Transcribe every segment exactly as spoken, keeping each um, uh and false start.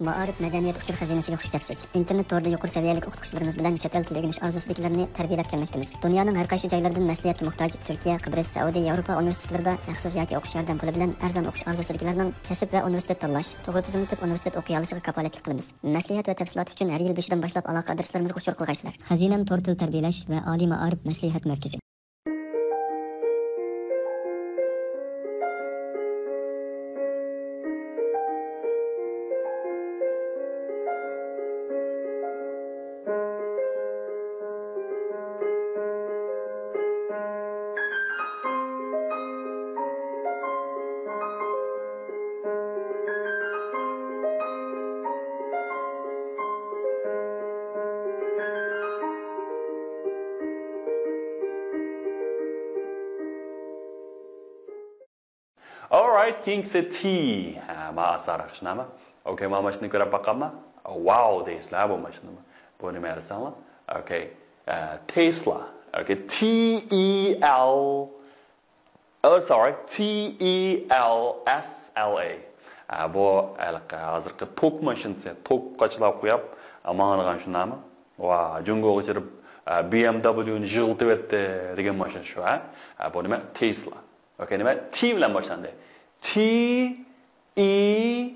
مائارىپ مەدەنىيەت ئۇچۇر خەزىنىسىگە خۇش كەپسىز. ئىنتېرنېت تورىدا يۇقىرى سەۋىيەلىك ئوقۇتقۇچىلىرىمىز بىلەن چەت ئەل تىلى ئۆگىنىش ئارزۇسىدىكىلەرنى تەربىيەلەپ كەلمەكتىمىز. دۇنيانىڭ ھەر قايسى جايلىرىدىن مەسلىھەتكە موھتاج تۈركىيە، قىبرىس، سەئۇدى، ياۋروپا ئۇنىۋېرسىتېتلىرىدا ھەقسىز ياكى ئوقۇش ياردەم پۇلى بىلەن ئەرزان ئوقۇش ئارزۇسىدىكىلەرنىڭ كەسىپ ۋە ئۇنىۋېرسىتېت تاللاش، توغرا تىزىملىتىپ ئۇنىۋېرسىتېت ئوقۇيالىشىغا كاپالەتلىك قىلىمىز. مەسلىھەت ۋە تەپسىلات ئۈچۈن ھەر يىل بېشىدىن باشلاپ ئالاقە ئادرېسلىرىمىزغا ئۇچۇر قىلغايسىلەر. خەزىنەم تور تىل تەربىيەلەش ۋە ئالىي مائارىپ مەسلىھەت مەركىزى. Alright، كېيىنكىسى تى. ھە، ما ئاسانراق شۇنداقمۇ؟ ئوكەي، ما ماشىنىنى كۆرۈپ باقامما؟ ۋاۋ دەيسىلەر بۇ ماشىنىنى. بۇ نېمە دېسەڭلار؟ ئوكەي، ئە، تېسلا. ئوكەي، تى ئى ئەل، ئو، سورى، تى ئى ئەل ئەس ئەل ئەي. ئە، بۇ ھېلىقى ھازىرقى توك ماشىنىسى، توك قاچىلاپ قويۇپ، ئە، ماڭىدىغان شۇنداقمۇ؟ ۋا، جۇڭگوغا كىرىپ، ئە، بى ئېم دەبليۇنى يىغلىتىۋەتتى دېگەن ماشىنا شۇ، ھە؟ ئە، بۇ نېمە؟ تېسلا. ئوكەي، نېمە؟ تى بىلەن باشلاندى. تى ئى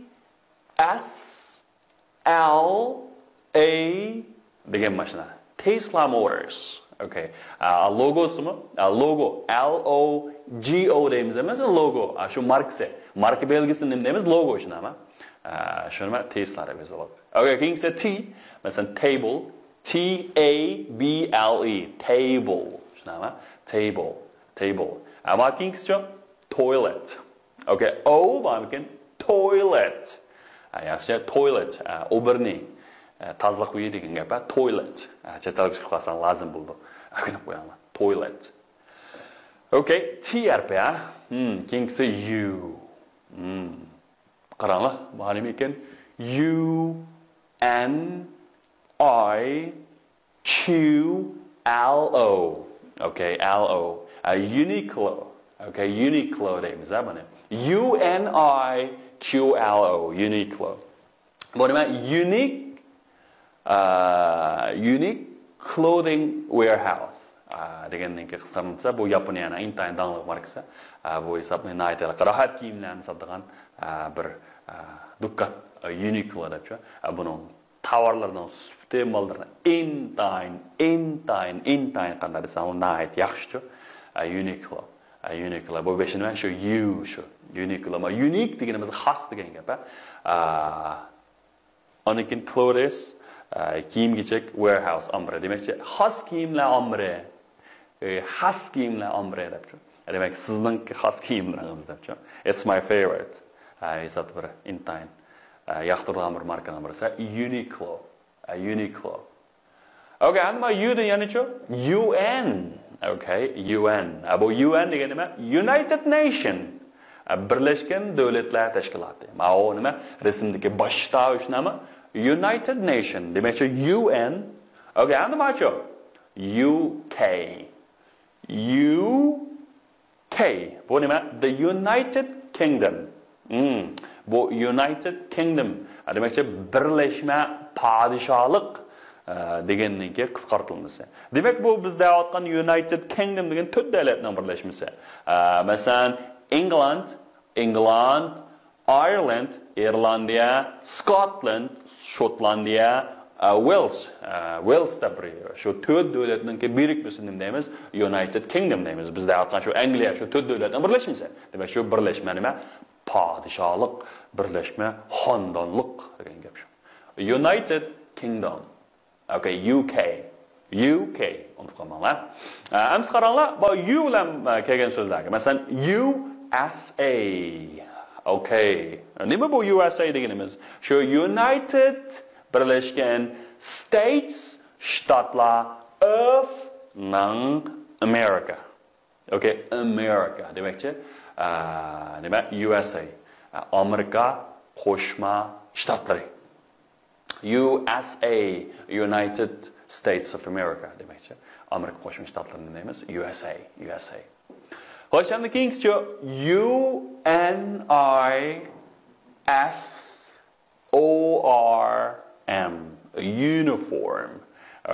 ئەس ئەل ئەي دېگەن ماشىنا. تېسلا موتورس. ئوكەي. ئا، لوگوسىمۇ؟ ئا، لوگو. ئەل ئو جى ئو دەيمىز ئەمەس، لوگو. ئا، شۇ ماركىسى. ماركا بەلگىسىنى نېمە دەيمىز؟ لوگو شۇنداقمۇ؟ ئا، شۇنىمۇ تېسلا دەپ يېزىلىدۇ. ئوكەي، كېيىنكىسى تى. مەسىلەن، تەيبىل. تى ئەي بى ئەل ئى. تەيبىل. شۇنداقمۇ؟ تەيبىل. تەيبىل. ئەمما كېيىنكىسىچۇ؟ تويلېت. ئوكەي، ئو بارمىكىن؟ تويلېت. ھە، ياخشى، تويلېت. ھە، ئوبىرنى، ھە، تازىلىق ئۆيى دېگەن گەپ، ھە، تويلېت. ھە، چەت ئەلگە چىقىپ قالساڭ لازىم بولىدۇ. ئۆگىنىپ قويۇڭلار. تويلېت. ئوكەي، تى ھەرپى، ھە. ھىم، كېيىنكىسى يۇ. ھىم. قاراڭلار، بۇ نېمە ئىكەن؟ يۇ ئېن ئاي كيۇ ئېل ئو. ئوكەي، ئېل ئو. ئە، يۇنىكلو. ئوكەي، يۇنىكلو دەيمىز، ھە، بۇنى. يۇ ئېن ئاي كيۇ ئېل ئو، يۇنىكلو. بۇ نېمە؟ يۇنىك، ئە، يۇنىك كلودىڭ ۋېرھاوس. ئە، دېگەندىن كېيىن قىسقارتىلمىسا، بۇ ياپونىيەنىڭ ئىنتايىن داڭلىق ماركىسى. ئە، بۇ ھېسابنى ناھايىتى راھەت كىيىملەرنى ساتىدىغان، ئە، بىر، ئە، دۇكان، ئە، يۇنىكلو دەپچۇ. ئە، بۇنىڭ تاۋارلىرىنىڭ سۈپىتى، ماللىرىنىڭ ئىنتايىن، ئىنتايىن، ئىنتايىن قانداق دېسەڭلار، ناھايىتى ياخشىچۇ. ئە، يۇنىكلو. ئە، يۇنىكلو. بۇ بېشىنى مەن شۇ يۇ شۇ. يۇنىكلو. ما يۇنىك دېگىنىمىز خاس دېگەن گەپ، ھە. ئە، ئاندىن كېيىن كلوتھېس، ئە، كىيىم-كېچەك، ۋېرھاوس، ئامبىرى. دېمەكچى، خاس كىيىملەر ئامبىرى. ئى، خاس كىيىملەر ئامبىرى دەپچۇ. دېمەك، سىزنىڭكى خاس كىيىملىرىڭىز دەپچۇ. It's my favorite. ئە، ھېسابتا بىر ئىنتايىن، ئە، ياقتۇرىدىغان بىر ماركىنىڭ بىرسى. يۇنىكلو. ئە، يۇنىكلو. ئوكەي، ئەمدى ما يۇدىن يەنىچۇ؟ يۇ ئېن. ئوكەي، يۇ ئېن. ئە، بۇ يۇ ئېن دېگەن نېمە؟ يۇنايتېد نېيشن. ئە، بىرلەشكەن دۆلەتلەر تەشكىلاتى. ماۋۇ نېمە؟ رەسىمدىكى باش تاۋۇش نېمە؟ يۇنايتېد نېيشن. دېمەكچى، يۇ ئېن. ئوكەي، ئەمدى ماچۇ؟ يۇ كەي. يۇ كەي. بۇ نېمە؟ The United Kingdom. مم. بۇ يۇنايتېد كىڭدوم، دېمەكچى، بىرلەشمە پادىشاھلىق، ئە، دېگەننىڭكى قىسقارتىلمىسى. دېمەك، بۇ بىز دەۋاتقان يۇنايتېد كىڭدوم دېگەن تۆت دۆلەتنىڭ بىرلەشمىسى. ئە، مەسىلەن، ئىنگلاند، ئىنگلاند، ئايرلاند، ئىرلاندىيە، سكوتلاند، شوتلاندىيە، ئە، ۋېلس، ئە، ۋېلس دەپ بىر، شۇ تۆت دۆلەتنىڭكى بىرىكمىسىنى نېمە دەيمىز؟ يۇنايتېد كىڭدوم دەيمىز. بىز دەۋاتقان شۇ ئەنگلىيە، شۇ تۆت دۆلەتنىڭ بىرلەشمىسى. دېمەك، شۇ بىرلەشمە نېمە؟ پادىشاھلىق، بىرلەشمە خاندانلىق دېگەن گەپ شۇ. يۇنايتېد كىڭدوم. ئوكەي، يۇ كەي. يۇ كەي. ئۇنتۇپ قالماڭلار. ئە، ئەمسە قاراڭلار، بۇ يۇ بىلەن، ئە، كەلگەن سۆزلەرگە. مەسىلەن، يۇ ئېس ئەي. ئوكەي. نېمە بۇ يۇ ئېس ئەي دېگىنىمىز؟ شۇ يۇنايتېد، بىرلەشكەن، ستېيتس، شتاتلار، ئوف، نىڭ، ئامېرىكا. ئوكەي، ئامېرىكا دېمەكچى، ئە، نېمە؟ يۇ ئېس ئەي. ئە، ئامېرىكا قوشما شتاتلىرى. يۇ ئېس ئەي، United States of America دېمەكچى. ئامېرىكا قوشما شتاتلىرىنى دەيمىز، يۇ ئېس ئەي، يۇ ئېس ئەي. خوش، ئەمدى كېيىنكىسىچۇ؟ يۇ ئېن ئاي ئېف O R M. Uniform.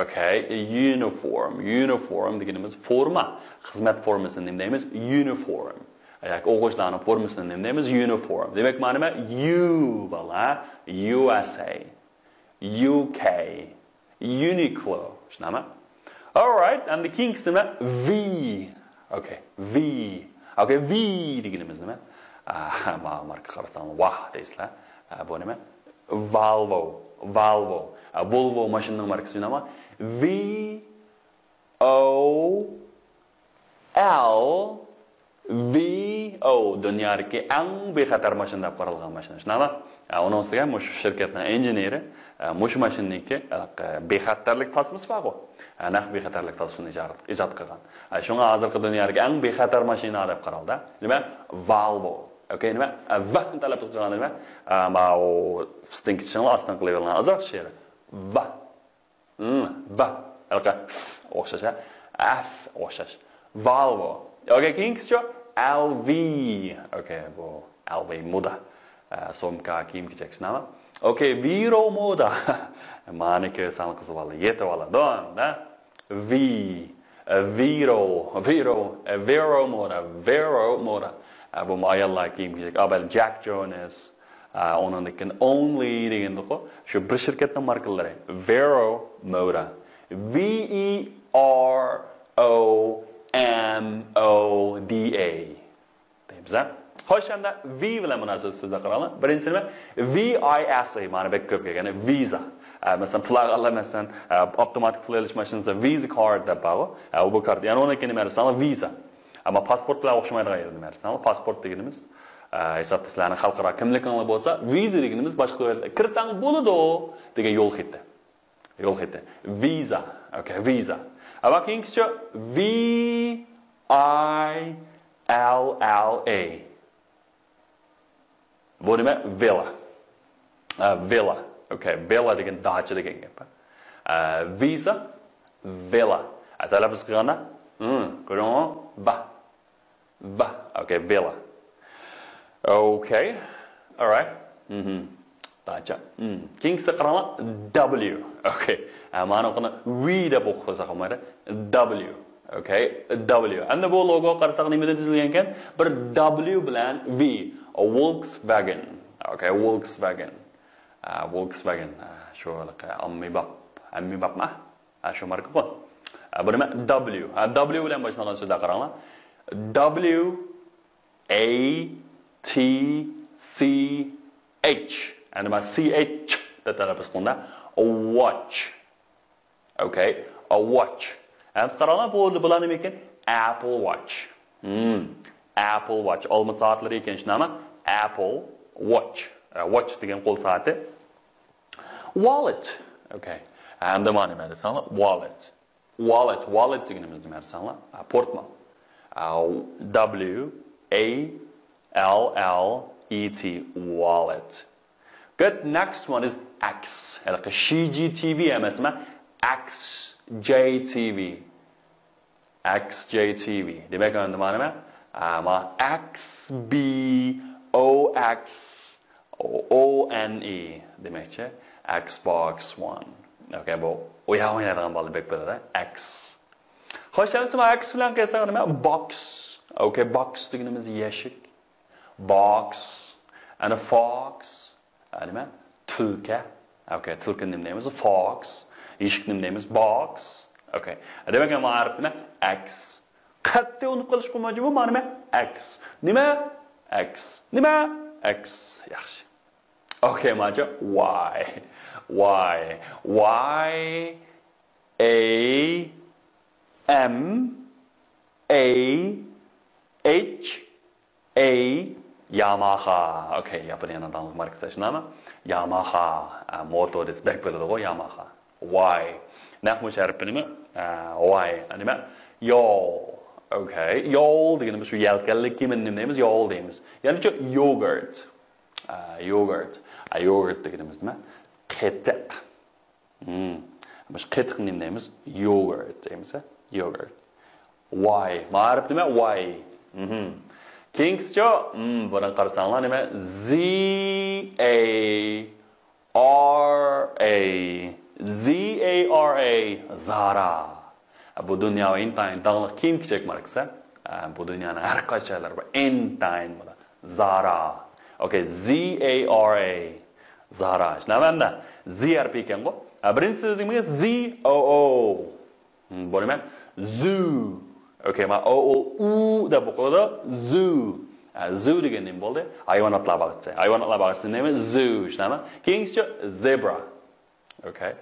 Okay, uniform. Uniform دېگىنىمىز فورما. خىزمەت فورمىسىنى نېمە دەيمىز؟ Uniform. ياكى ئوقۇغۇچىلارنىڭ فورمىسىنى نېمە دەيمىز؟ Uniform. دېمەك، مانا نېمە؟ U بالا، U S A، U K، Uniqlo. شۇنداقمۇ؟ Alright, ئەمدى كېيىنكىسى نېمە؟ V. Okay, V. Okay, V دېگىنىمىز نېمە؟ ئا، ماۋۇ ماركا قارىساڭلار، ۋاھ دەيسىلەر. ئا، بۇ نېمە؟ Volvo. Volvo. ئا، Volvo ماشىنىنىڭ ماركىسى نېمە؟ V O L V O، دۇنيادىكى ئەڭ بىخەتەر ماشىنا دەپ قارالغان ماشىنا. شۇنداقمۇ؟ ئا، ئۇنىڭ ئۈستىگە مۇشۇ شىركەتنىڭ ئىنژېنېرى، ئا، مۇشۇ ماشىنىنىڭكى، ئا، بىخەتەرلىك تاسمىسى بارغۇ. ئا، نەق بىخەتەرلىك تاسمىسىنى ئىجاد، ئىجاد قىلغان. ئا، شۇڭا ھازىرقى دۇنيادىكى ئەڭ بىخەتەر ماشىنا دەپ قارالدى. نېمە؟ Volvo. Okay، نېمە؟ ئا، V نى تەلەپپۇز قىلغان نېمە؟ ئا، ماۋۇ ئۈستۈنكى چىشىڭلار ئاستىن قىلىۋېلىڭلار. ئازراق شېرىن. V. م، V. ھېلىقى F ئوخشاش، ھە؟ F ئوخشاش. Volvo. Okay، كېيىنكىسىچۇ؟ L V. Okay، بۇ L V مودا. ئە، سومكا، كىيىم-كېچەك شۇنداقمۇ؟ Okay، Vero مودا. مانىكى سان قىزىۋالدى، يېتىۋالىدۇ، دە. V. ئە، Vero، Vero، ئە، Vero مودا، Vero مودا. ئە، بۇمۇ ئاياللار كىيىم-كېچەك. ئا، بەلكى Jack Jonas. ئا، ئۇنىڭدىن كېيىن Only دېگەندىكۇ، شۇ بىر شىركەتنىڭ ماركىلىرى. Vero مودا. V E R O M O D A دەيمىز، ھە؟ خوش، ئەمدى V بىلەن مۇناسىۋەتلىك سۆزلەر قاراڭلار. بىرىنچىسى نېمە؟ V I S A، مانا بەك كۆپ كەلگەن ۋىزا. ئە، مەسىلەن، پۇل ئالغانلار، مەسىلەن، ئە، ئاپتوماتىك پۇل ئېلىش ماشىنىسىدا ۋىزا كارت دەپ بارغۇ. ئە، بۇ كارت. يەنى ئۇنىڭكى نېمە دېسەڭلار، ۋىزا. ئەمما پاسپورت بىلەن ئوخشىمايدىغان يېرى نېمە دېسەڭلار، پاسپورت دېگىنىمىز، ئە، ھېسابتا سىلەرنىڭ خەلقئارا كىملىكىڭلار بولسا، ۋىزا دېگىنىمىز باشقا دۆلەتكە كىرسەڭ بولىدۇ دېگەن يول خېتى. يول خېتى. ۋىزا. Okay، ۋىزا. ئەمما كېيىنكىچۇ؟ V I L L A. بۇ نېمە؟ ۋىلا. ئە، ۋىلا. Okay، ۋىلا دېگەن داچا دېگەن گەپ. ئە، ۋىزا، ۋىلا. ئە، تەلەپپۇز قىلغاندا، م، كۆرۈڭلار، ۋا. ۋا. Okay، ۋىلا. Okay. Alright. مهم. داچا. م. كېيىنكىسى قاراڭلار، W. Okay. ئە، مانا ئۇنى V دەپ ئوقۇساق بولمايدۇ. W. Okay. W. ئەمدى بۇ لوگو قارىساق نېمىدىن تۈزۈلگەن ئىكەن؟ بىر W بىلەن V. Volkswagen. Okay، Volkswagen. ئە، Volkswagen. ئە، شۇ ھېلىقى ئاممىباب. ئاممىبابمۇ؟ ھە، شۇ ماركىغۇ. ھە، بۇ نېمە؟ W. ھە، W بىلەن باشلانغان سۆزلەر قاراڭلار. W A T C H. يەنى مانا C H دەپ تەلەپپۇز قىلىنىدۇ. A watch. Okay. A watch. ئەمدى قاراڭلار، بۇ، بۇلار نېمە ئىكەن؟ Apple Watch. Hmm. Apple Watch. ئالما سائەتلىرى ئىكەن، شۇنداقمۇ؟ Apple Watch. ئە، watch دېگەن قول سائىتى. Wallet. Okay. ئەمدى مانا نېمە دېسەڭلار؟ Wallet. Wallet. Wallet دېگىنىمىز نېمە دېسەڭلار؟ ئا، پورتمال. ئا، W A L L E T. Wallet. Good. Next one is X. ھېلىقى شى جى تى ۋى ئەمەسمۇ؟ X J T V. X J T V. دېمەك، ئەمدى مانا نېمە؟ ئا، مانا X B O X O N E دېمەكچى. Xbox One. Okay، بۇ ئويۇن ئوينايدىغان بالىلار بەك بىلىدۇ. X. خوش، ئەمدى مانا X بىلەن قىلساق نېمە؟ Box. Okay، box دېگىنىمىز يەشىك. Box. And a fox. ئە، نېمە؟ تۈلكە. Okay، تۈلكىنى نېمە دەيمىز؟ Fox. يېشىكنى نېمە دەيمىز؟ Box. Okay. دېمەك، مانا ھەرپ نېمە؟ X. قەتئىي ئۇنتۇپ قېلىشقا بولمايدۇ، مانا نېمە؟ X. نېمە؟ X. نېمە؟ X. ياخشى. Okay، ماچا. Y. Y. Y A M A H A. Yamaha. Okay، ياپونىيەنىڭ داڭلىق ماركىسى، شۇنداقمۇ؟ Yamaha. ئە، موتور دېسە بەك بىلىدىغۇ، Yamaha. Y. نەق مۇشۇ ھەرپى نېمە؟ ئە، Y. نېمە؟ Yawl. Okay. Yawl دېگىنىمىز شۇ يەلكەنلىك كېمىنى نېمە دەيمىز؟ Yawl دەيمىز. يەنىچۇ؟ Yogurt. ئە، yogurt. ئە، yogurt دېگىنىمىز نېمە؟ قېتىق. Hmm. مۇشۇ قېتىقنى نېمە دەيمىز؟ Yogurt دەيمىز، ھە؟ Yogurt. Y. مانا ھەرپ نېمە؟ Y. مهم. كېيىنكىسىچۇ؟ Hmm، بۇنى قارىساڭلار نېمە؟ Z A R A Z A R A, Zara. بۇ دۇنياغا ئىنتايىن داڭلىق كىيىم-كېچەك ماركىسى. بۇ دۇنيانىڭ ھەر قايسى جايلىرى بار. ئىنتايىن بۇلار. Zara. Okay, Z A R A. Zara. شۇنداقمۇ ئەمدى؟ Z ھەرپى ئىكەنغۇ. بىرىنچى سۆزىمىز Z O O. بولىمەن. Zoo. Okay, ما O O U دەپ ئوقۇلىدۇ. Zoo. Zoo دېگەن نېمە بولدى؟ ھايۋاناتلار باغچىسى. ھايۋاناتلار باغچىسى نېمە؟ Zoo. شۇنداقمۇ؟ كېيىنكىسى Zebra. Okay.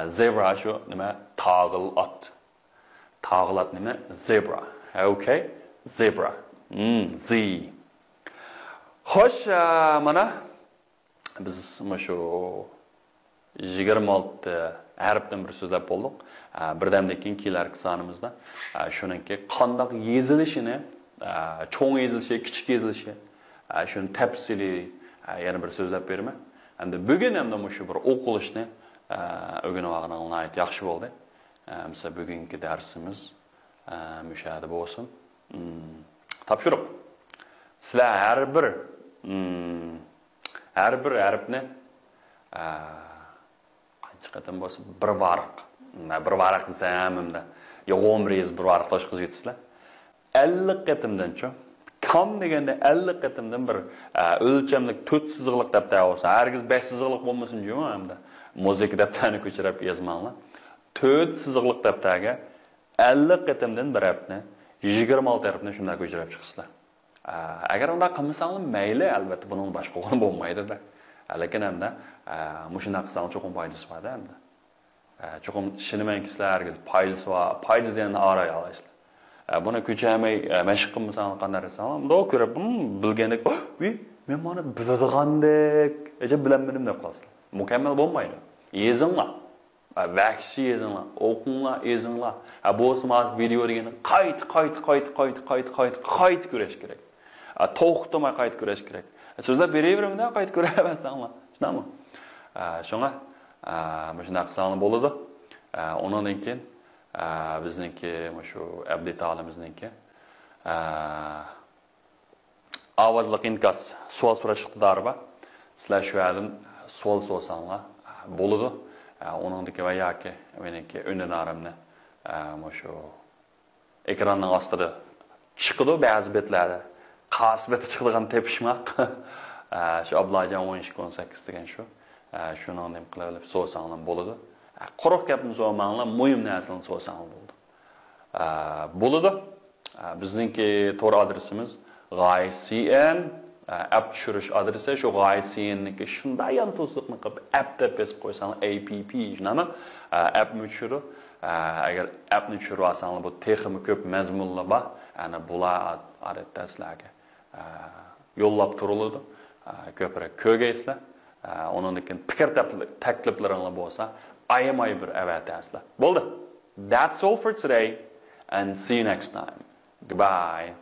Zebra شۇ نېمە؟ تاغىل ئات. تاغىل ئات نېمە؟ Zebra. Okay. Zebra. Z. خوش، مانا بىز مۇشۇ يىگىرمە ئالتە ھەرپتىن بىر سۆزلەپ بولدۇق. بىردەمدىن كېيىن كېلەركى سانىمىزدا شۇنىڭكى قانداق يېزىلىشىنى، چوڭ يېزىلىشى، كىچىك يېزىلىشى، شۇنى تەپسىلىي يەنە بىر سۆزلەپ بېرىمەن. ئەمدى بۈگۈن ئەمدى مۇشۇ بىر ئوقۇلۇشنى ئۆگىنىۋالغىنىڭ ناھايىتى ياخشى بولدى. مىسال بۈگۈنكى دەرسىمىز مۇشۇ يەردە بولسۇن. تاپشۇرۇق. سىلەر ھەر بىر، ھەر بىر ھەرپنى، قانچە قېتىم بولسا، بىر ۋاراق. بىر ۋاراق دېسەم، ئەمدى يوغان بىر يېزىپ بىر ۋاراقتا ئوخشاش قىلىۋېتىسىلەر. ئەللىك قېتىمدىنچۇ؟ كام دېگەندە ئەللىك قېتىمدىن بىر، ئۆلچەملىك تۆت سىزىقلىق دەپتەر بولسا، ھەرگىز بەش سىزىقلىق بولمىسۇن جۇمۇ ئەمدى. مۇزىكا دەپتەرنى كۆچۈرۈپ يازماڭلار. تۆت سىزىقلىق دەپتەرگە ئەللىك قېتىمدىن بىر ھەرپنى، يىگىرمە ئالتە ھەرپنى شۇنداق كۆچۈرۈپ چىقىسىلەر. ئەگەر ئۇنداق قىلمىساڭلار مەيلى، ئەلۋەتتە بۇنىڭ باشقا ئورنى بولمايدۇ-دە. لېكىن ئەمدى مۇشۇنداق قىلساڭلار چوقۇم پايدىسى بار-دە ئەمدى. چوقۇم ئىشىنىمەنكى سىلەر ھەرگىز پايدىسى بار، پايدا زىياننى ئايرىيالايسىلەر. بۇنى كۆچۈرمەي مەشىق قىلمىساڭلار قانداق دەيسەڭلار، مۇنداق كۆرۈپ، ھىم، بىلگەندەك، ۋىي، مەن مانا بىلىدىغاندەك، ئەجەب بىلەلمىدىم دەپ قالىسىلەر. مۇكەممەل بولمايدۇ. يېزىڭلار. ۋەھشىي يېزىڭلار، ئوقۇڭلار، يېزىڭلار. ھە، بولسىمۇ ھازىر ۋىدېئو دېگەننى قايتا، قايتا، قايتا، قايتا، قايتا، قايتا، قايتا كۆرۈش كېرەك. ھە، توختىماي قايتا كۆرۈش كېرەك. ھە، سۆزلەپ بېرىۋېرىمدە، قايتا كۆرەلمەسەڭلار. شۇنداقمۇ؟ ھە، شۇڭا، ھە، مۇشۇنداق قىلساڭلار بولىدۇ. ھە، ئۇنىڭدىن كېيىن، ھە، بىزنىڭكى، مۇشۇ ئەبدى تالىمىزنىڭكى، ھە، ئاۋازلىق ئىنكاس سوئال سوراش ئىقتىدارى بار. سىلەر شۇ يەردىن سوئال سورىساڭلار بولىدۇ. ئۇنىڭدىكى ۋە ياكى مېنىڭكى ئۈندىدارىمنى مۇشۇ ئېكراننىڭ ئاستىدا چىقىدۇ بەزى بەتلەردە. قايسى بەتتە چىقىدىغان تېپىشماق. شۇ ئابلاجان ئون ئىككى ئون سەككىز دېگەن شۇ. شۇنىڭ نېمە قىلىۋېلىپ سورىساڭلار بولىدۇ. قۇرۇق گەپنى سورىماڭلار، مۇھىم نەرسىنى سورىساڭلار بولىدۇ. ئە، بولىدۇ. ئە، بىزنىڭكى تور ئادرېسىمىز غايە سى ئېن، ئە، ئەپ چۈشۈرۈش ئادرېسى. شۇ غايە سى ئېننىڭكى شۇنداق يانتۇزلۇقنى قىلىپ، ئەپ دەپ بېسىپ قويساڭلار، ئەي پى پى، شۇنداقمۇ؟ ئە، ئەپمۇ چۈشۈرىدۇ. ئە، ئەگەر ئەپنى چۈشۈرۈۋالساڭلار، بۇ تېخىمۇ كۆپ مەزمۇنلار بار. ئەنە بۇلار ئا-، ئادەتتە سىلەرگە، ئە، يوللاپ تۇرۇلىدۇ. ئە، كۆپرەك كۆرگەيسىلەر. ئە، ئۇنىڭدىن كېيىن پىكىر تەكلىپ-، تەكلىپلىرىڭلار بولسا، ئايىماي بىر ئەۋەتەسىلەر. بولدى. That's all for today and see you next time. Goodbye.